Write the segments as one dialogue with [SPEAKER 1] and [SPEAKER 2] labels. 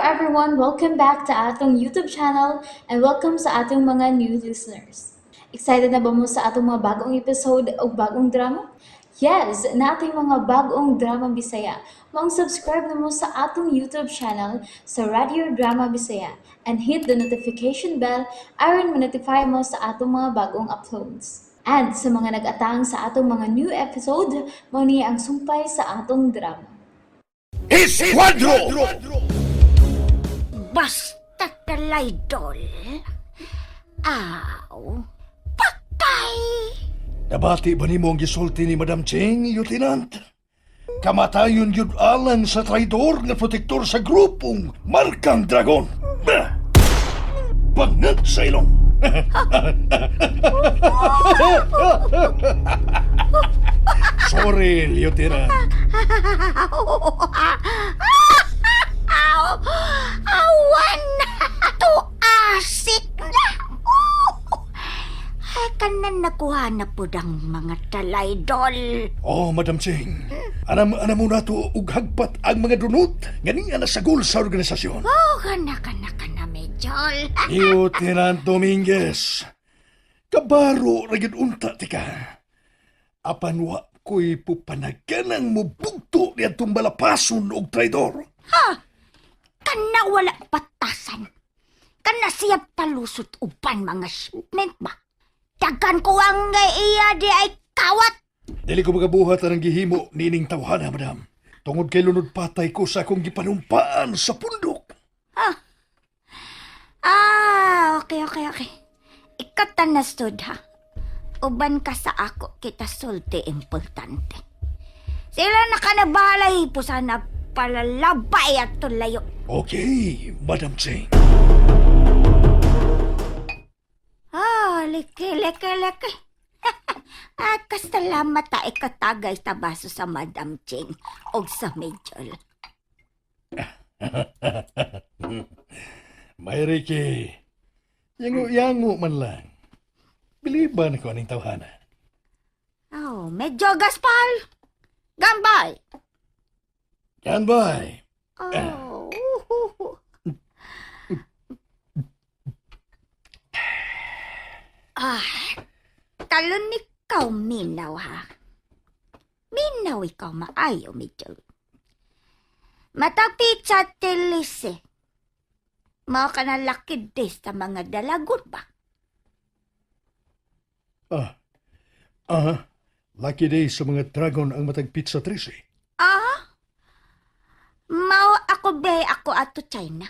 [SPEAKER 1] Everyone! Welcome back to atong YouTube channel and welcome sa atong mga new listeners. Excited na ba mo sa atong mga bagong episode o bagong drama? Yes! Naa tay mga bagong drama Bisaya. Maong subscribe na mo sa atong YouTube channel sa Radio Drama Bisaya and hit the notification bell aron ma-notify mo sa atong mga bagong uploads. And sa mga nag-atang sa atong mga new episode, mao ni ang sumpay sa atong drama.
[SPEAKER 2] Escuadro!
[SPEAKER 3] Basta talaydol. Aw, patay!
[SPEAKER 2] Nabati ba nimo ang gisulti ni Madam Cheng, Lieutenant? Kamatayon yun alang sa traidor nga protektor sa grupong Markang Dragon. Bah! Bangag sa ilong. Sorry, Lieutenant.
[SPEAKER 3] Aw, awan na! Tuasik na! Oh! Ay, kanan nakuha na po ang mga talaydol.
[SPEAKER 2] Oh, Madam Cheng. Anam, anam mo na to og hagpat ang mga dunot nga niya nasagol sa organisasyon.
[SPEAKER 3] Oh, kana, kana, kana, medjol.
[SPEAKER 2] Lieutenant Dominguez, kabaro ra gyud unta ti ka. Apan wa ko'y pupanaganang mubugto niadtong balapason og traidor.
[SPEAKER 3] Kana wala patasan. Kana siya palusot uban mga shipment ba? Dagan ko ang iya di ay kawat.
[SPEAKER 2] Dili ko magabuhat ang gihimo nining tawhana, madam. Tungod kay lunod patay ko sa akong gipanumpaan sa pundok.
[SPEAKER 3] Ah, okay. Ikatan na sud ha. Uban ka sa ako kita sulti importante. Sila na ka na bahala po sana palalabay at tulayo.
[SPEAKER 2] Okay, Madam Cheng.
[SPEAKER 3] Ah, leke, leke, leke. Ah, kasalamat ta ikatagay ta baso sa Madam Ching og sa Major.
[SPEAKER 2] May Ricky, yango-yango man lang. Biliban ko aning tawhana.
[SPEAKER 3] Oh, medyo gaspal. Gambay.
[SPEAKER 2] Ganbay.
[SPEAKER 3] Oh. Ah, talon ikaw minaw ha. Minaw ikaw maayo, medyo. Matag pizza telese. Mao ka na lucky days sa mga dalagot ba?
[SPEAKER 2] Ah, ah, lucky day sa mga dragon ang matag pizza 13.
[SPEAKER 3] Ah? Mao ako be ako ato China.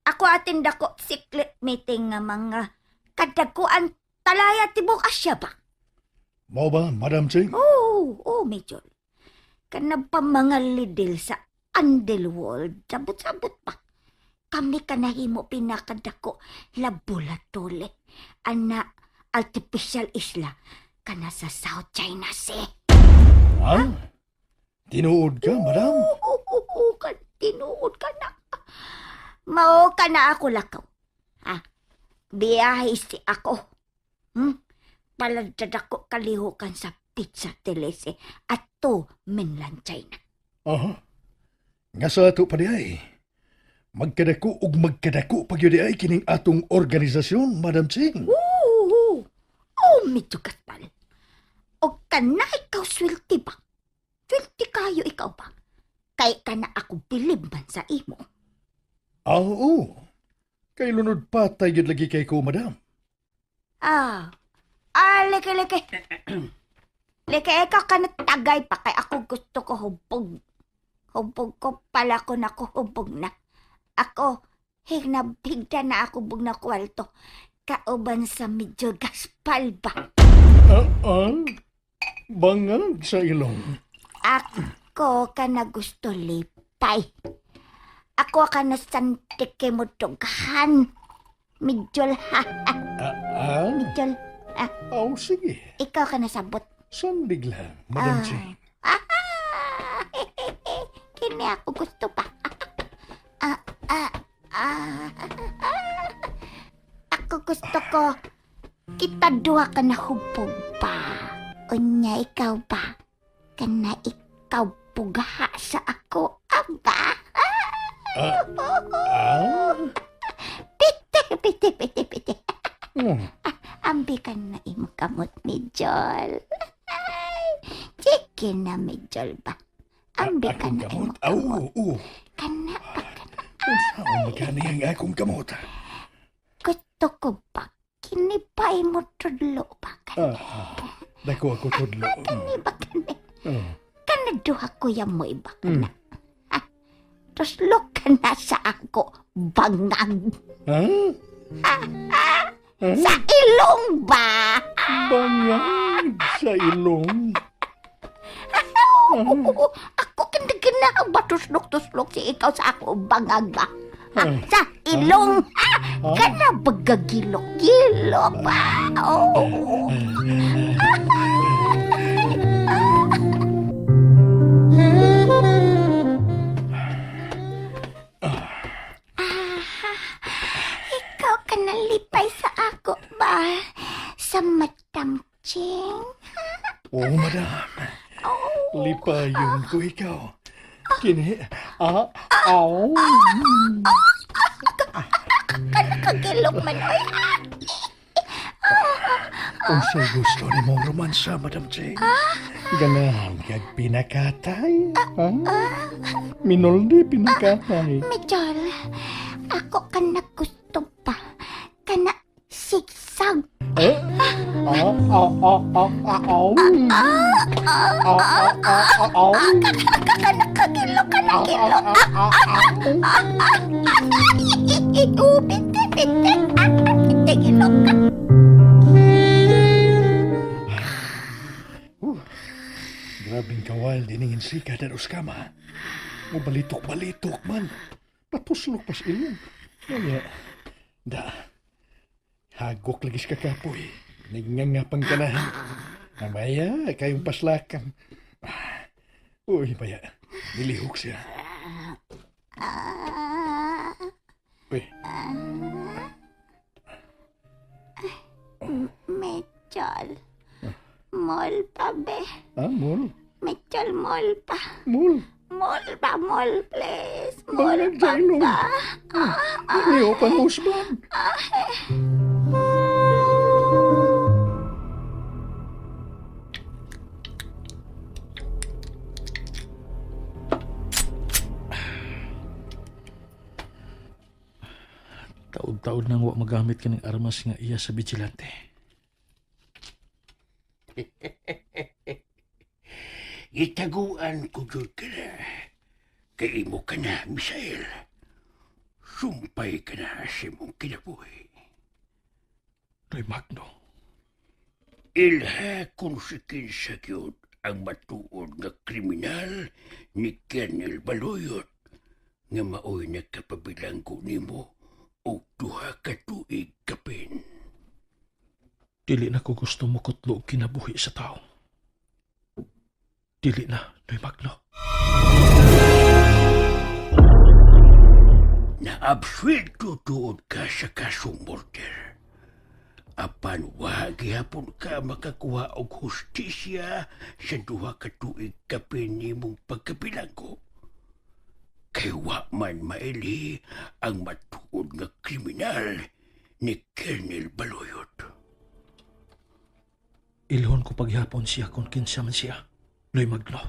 [SPEAKER 3] Ako atin dako secret meeting nga mga kadakuan talaya tibok Asya ba?
[SPEAKER 2] Mao ba, Madam Cheng?
[SPEAKER 3] Oo, oh, medyo. Kana pa mga lidil sa underworld, sabot-sabot pa. Kami kanahimo pinakadako laboratory. Ana artificial isla kana sa South China Sea.
[SPEAKER 2] Ha? Tinuod ka, madam?
[SPEAKER 3] Oo, ka, tinuod ka na. Mao ka na ako lakaw. Ha? Biyahe si ako. Paladadako kalihukan sa pizza telese at to mainland China.
[SPEAKER 2] Aha. Nga sa ato pa di ay. Magkadako ug magkadako pa gyud di ay kining atong organisasyon, Madam Cheng.
[SPEAKER 3] Oo, oh, medyo kaspal. O kana ikaw swelty ba? Swelty kayo ikaw ba? Kay kana ako bilib man sa imo.
[SPEAKER 2] Ah, oo. Kay lunod patay gyud lagi kay ko, madam.
[SPEAKER 3] Ah, ah, leke, leke. Leke, ikaw ka na tagay pa kay ako gusto ko hubog. Hubog ko pala ko na ko hubog na. Ako, hinabigda na ako bug na kwalto. Kauban sa medyo gaspal ba?
[SPEAKER 2] Ah, ah. Bangag sa ilong.
[SPEAKER 3] Ako ka na gusto lipay. Ako ka na santike mo tughan. Medyo ha,
[SPEAKER 2] Ah, ah.
[SPEAKER 3] medyo. Ah,
[SPEAKER 2] Aw, sige.
[SPEAKER 3] ikaw ka na sabot.
[SPEAKER 2] Sandig lang, Madam
[SPEAKER 3] Ah.
[SPEAKER 2] Cheng.
[SPEAKER 3] Ah, kini ako gusto pa. Ah, ah, ah. Ako gusto ko. Kita duha ka na hubog pa. Unya, ikaw ba? Kana ikaw bugha sa ako, aba.
[SPEAKER 2] Ah?
[SPEAKER 3] Pite, pite, pite, pite.
[SPEAKER 2] Hmm.
[SPEAKER 3] Ambi ka na imong kamot, Mijol. Ay, Sige na, Mijol ba? Ambi ka
[SPEAKER 2] Akong
[SPEAKER 3] na
[SPEAKER 2] kamot?
[SPEAKER 3] imong
[SPEAKER 2] Aw,
[SPEAKER 3] kamot.
[SPEAKER 2] oo.
[SPEAKER 3] Kana pa, kana.
[SPEAKER 2] Unsaon magani ang akong kamot?
[SPEAKER 3] Gusto ko ba? Kini pa imo tudlo ba? Kani
[SPEAKER 2] Ah, dako ako tudlo.
[SPEAKER 3] kani ba kani?
[SPEAKER 2] Oh.
[SPEAKER 3] Kana duha ko ya mo iba kana. Ah, tuslok ka na sa ako, bangag.
[SPEAKER 2] Ha?
[SPEAKER 3] Sa ilong ba?
[SPEAKER 2] Bangag sa ilong.
[SPEAKER 3] Ako kanda ganahan ba tuslok-tuslok si ikaw sa ako bangag ba? Ha,
[SPEAKER 2] Ah.
[SPEAKER 3] sa ilong. Ha? Kana bagagilok-gilok ba? Oh. Ikaw ka nalipay sa ako ba? Sa Madam Ching?
[SPEAKER 2] Oo, madam. Lipayon ko ikaw. Kini, ah, aw.
[SPEAKER 3] Kana kagilok man. Oy, ah.
[SPEAKER 2] Unsay gusto ni mong romansa, Madam Ching? Ganahan kag pinakatay. Ha? Minoldi pinakatay.
[SPEAKER 3] Medjol, ako ka na gusto pa. Kana sigsag.
[SPEAKER 2] Eh? Ah, ah, ah, ah, ah, aw. Ah, ah, ah, ah, aw.
[SPEAKER 3] Kana kagilok, kana
[SPEAKER 2] Ah,
[SPEAKER 3] gilok.
[SPEAKER 2] ah, ah, ah, aw.
[SPEAKER 3] Bite, bite. Ah, bite, gilok ka.
[SPEAKER 2] Grabing kawal diningin sika dan uskama. Mubalitok-balitok man. Patuslok pas ilong. Kaya, da. Hagok lagi sa kakapoy. Nagngangapang kanahan. Namaya, kayong paslakan. Ah, uy, baya. Nilihok siya.
[SPEAKER 3] Ah,
[SPEAKER 2] Uy,
[SPEAKER 3] Medjol. Mol pa, be.
[SPEAKER 2] ah, mul.
[SPEAKER 3] Medjol, mol pa.
[SPEAKER 2] Mul.
[SPEAKER 3] Mol pa, mol, please. Mol
[SPEAKER 2] Bangag
[SPEAKER 3] pa
[SPEAKER 2] sa ilong.
[SPEAKER 3] ba?
[SPEAKER 2] Niyo pang husband.
[SPEAKER 4] Taod-taod nang wa magamit kaning armas nga iya sa vigilante.
[SPEAKER 5] Gitaguan ko jud ka na. Kay imo ka na, Misael. Sumpay ka na sa imong kinabuhi.
[SPEAKER 4] Roy Magno,
[SPEAKER 5] Ilha kung si kinsa gyud ang matuod nga kriminal ni Colonel Baluyot nga maoy nagkapabilanggo nimo og duha ka tuig kapin.
[SPEAKER 4] Dili na ko gusto mo kutlo og kinabuhi sa tao. Dili na, Noy Magno.
[SPEAKER 5] Naabswelto tuod ka sa kasong murder. Apan wa gihapon ka makakuha og hustisya sa duha ka tuig kapin nimong pagkabilanggo. Kay wa man maili ang matuod nga kriminal ni Colonel Baluyot.
[SPEAKER 4] Ilhon ko paghapon siya kung kinsa man siya. Noy Magno.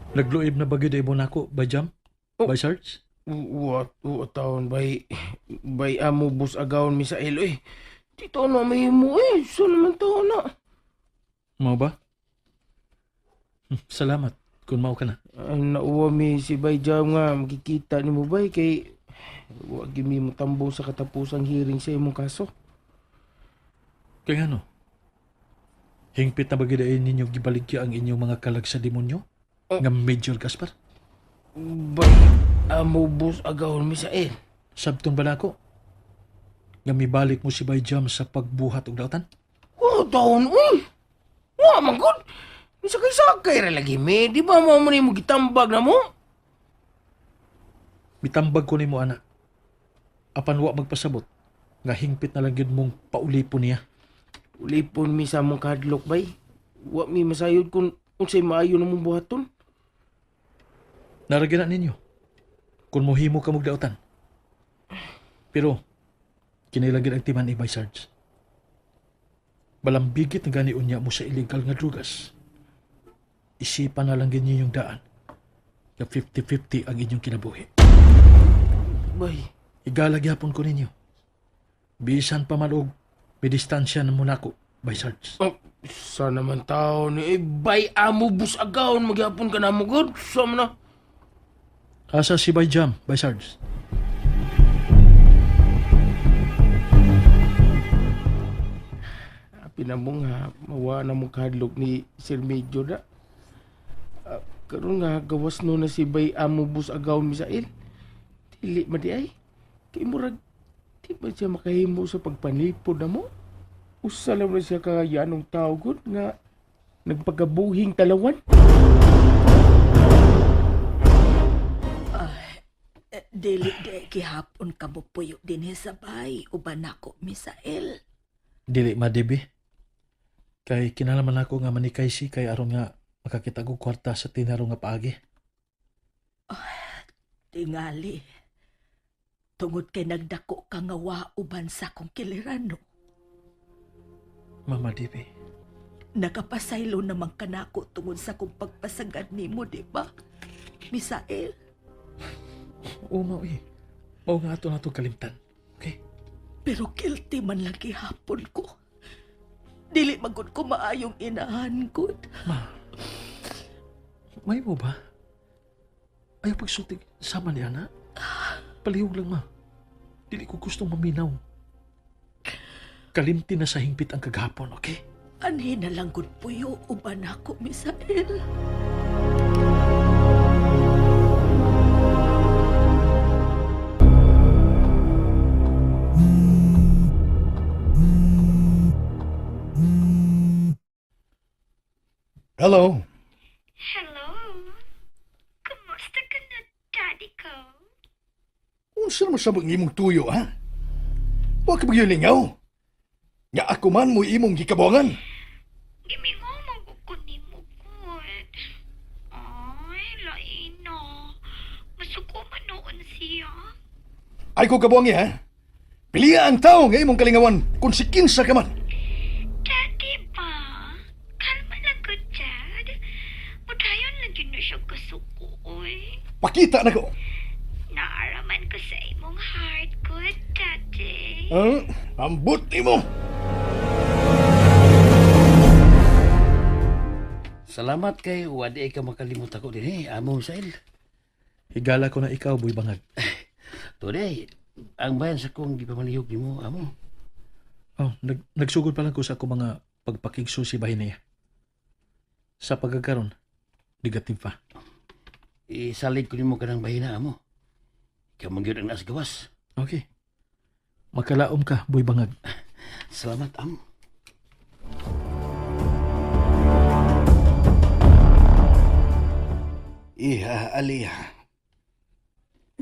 [SPEAKER 4] Nagluib na ba gyud imo nako, by Jam? By Sarge?
[SPEAKER 6] What, what taon bay bay amo bus agawon mi sa ilo eh. Di taon na may mo eh. So naman taon na.
[SPEAKER 4] Mao ba? Salamat kung mao ka na.
[SPEAKER 6] Ang nauwa mi si Bay Jam nga makikita ni mo bay kay wa gyud mi motambong sa katapusang hearing sa imong kaso.
[SPEAKER 4] Kaya ano? Hingpit na ba gyud ay ninyo gibaligya ang inyong mga kalag sa demonyo? Nga Major Gaspar?
[SPEAKER 6] Bay amo bus agawon mi sa il.
[SPEAKER 4] Sabton ba nako? Nga mibalik mo si Bay Jam sa pagbuhat og dautan?
[SPEAKER 6] Wa taon uy. Wa man gud. Sakay-sakay ra lagi mi. Di ba mo mo nimo gitambag na mo?
[SPEAKER 4] Mitambag ko nimo ana. Apan wa magpasabot nga hingpit na lang gyud mong paulipon niya.
[SPEAKER 6] Ulipon mi sa among kahadlok bay. Wa mi masayod kung unsay maayo na mong buhaton.
[SPEAKER 4] Naragina ninyo. Kung mohimo ka mugdautan. Pero, kinailang ang timan ni Bay Sarge. Balambigit na gani unya mo sa illegal nga drugas. Isipan na lang ninyo yung daan. Nga 50-50 ang inyong kinabuhi.
[SPEAKER 6] Bay,
[SPEAKER 4] Igalag yapon ko ninyo. Bisan pa man og may distansya na muna ko, Bay Sarge.
[SPEAKER 6] oh, sana man tao ni eh, bay amo busagaon magyapon ka na mo gud. Sa man na.
[SPEAKER 4] Asa si Bay Jam, Bay Sarge?
[SPEAKER 6] Pinamo nga mawa na mo kahadlok ni Sir Major da. Ah, karon nga gawas no na si bay amo busagaon Misael. Dili man di ay. Kay murag di ba siya makahimo sa pagpanipod na mo? Usa lang na siya kagayanong tao gud nga nagpagabuhing talawan.
[SPEAKER 7] Eh, dili di gihapon ka mo puyo dinhi sa bay uban nako Misael.
[SPEAKER 4] Dili ma, Debbie. Kay kinalaman ako nga manikay si kay aron nga makakita ko kwarta sa tinarong nga paagi.
[SPEAKER 7] Tingali. Tungod kay nagdako ka nga wa uban sa akong kilirano.
[SPEAKER 4] Mama Debbie,
[SPEAKER 7] Nakapasaylo naman kanako tungod sa akong pagpasagad nimo, di ba? Misael,
[SPEAKER 4] oo mao eh. Mao nga ato na kalimtan. Okay?
[SPEAKER 7] pero guilty man lang gihapon ko. Dili magud ko maayong inahan gud.
[SPEAKER 4] Ma, may mo ba? Ayaw pagsulti sama ni ana. Palihog lang ma. Dili ko gustong maminaw. Kalimti na sa hingpit ang kagahapon, okay?
[SPEAKER 7] Anhi na lang gud puyo uban ako, Misael.
[SPEAKER 2] Hello.
[SPEAKER 3] Hello? Kumusta ka na, daddy ko?
[SPEAKER 2] Unsa naman sa mga imong tuyo, ha? Wa ka ba lingaw? Nga ako man mo imong gikabuangan.
[SPEAKER 3] Gimingo mo ko ni mo gud. Ay, lain na. Masuko man noon siya.
[SPEAKER 2] Ay ko kabuangi, ha? Piliya ang tao nga imong kalingawan kung si kinsa ka man.
[SPEAKER 3] Daddy ba? Kalma lang ko, Dad. Mudayon lang yun na siya kasuko, oy.
[SPEAKER 2] Pakita na ko.
[SPEAKER 3] Naaraman ko sa imong heart ko, Daddy.
[SPEAKER 2] Ha? Ambot nimo.
[SPEAKER 5] Salamat kay wadi ka makalimot ako din eh, amo Misael.
[SPEAKER 4] Higala ko na ikaw, Boy Bangag.
[SPEAKER 5] Today, ang bayan sa kong gipamalihog nimo amo.
[SPEAKER 4] Oh, nagsugod pa lang ko sa akong mga pagpakigso si bahin niya. Sa pagkakaroon, negative pa.
[SPEAKER 5] Isalig ko nimo kanang bahina amo. Ikaw man gyud ang naas gawas.
[SPEAKER 4] Okay. Makalaom ka, Boy Bangag.
[SPEAKER 5] Salamat amo.
[SPEAKER 8] Iha, Aliha.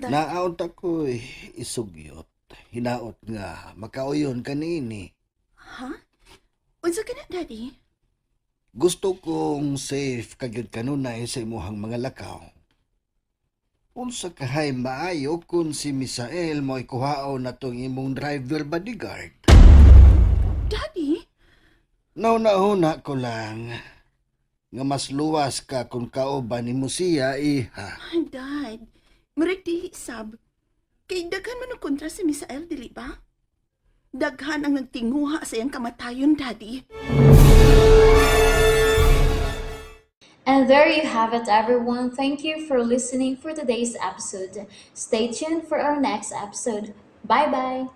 [SPEAKER 8] Naaon ta ko'y isugyot. Hinaot nga, makauyon kanini.
[SPEAKER 9] Ha? Unsa ka na, Daddy?
[SPEAKER 8] Gusto kong safe kagyud kanunay sa imuhang mga lakaw. Unsa kahay maayo kung si Misael mo ikuhaon na tong imong driver bodyguard.
[SPEAKER 9] Daddy?
[SPEAKER 8] Nauna-una ko lang nga mas luwas ka kung kauban nimo siya, iha.
[SPEAKER 9] Ay, Dad. Murag dili sab. Kay daghan man ang kontra si Misael, dili ba? Daghan ang nagtinguha sa iyang kamatayon, Daddy.
[SPEAKER 1] And there you have it, everyone. Thank you for listening for today's episode. Stay tuned for our next episode. Bye bye.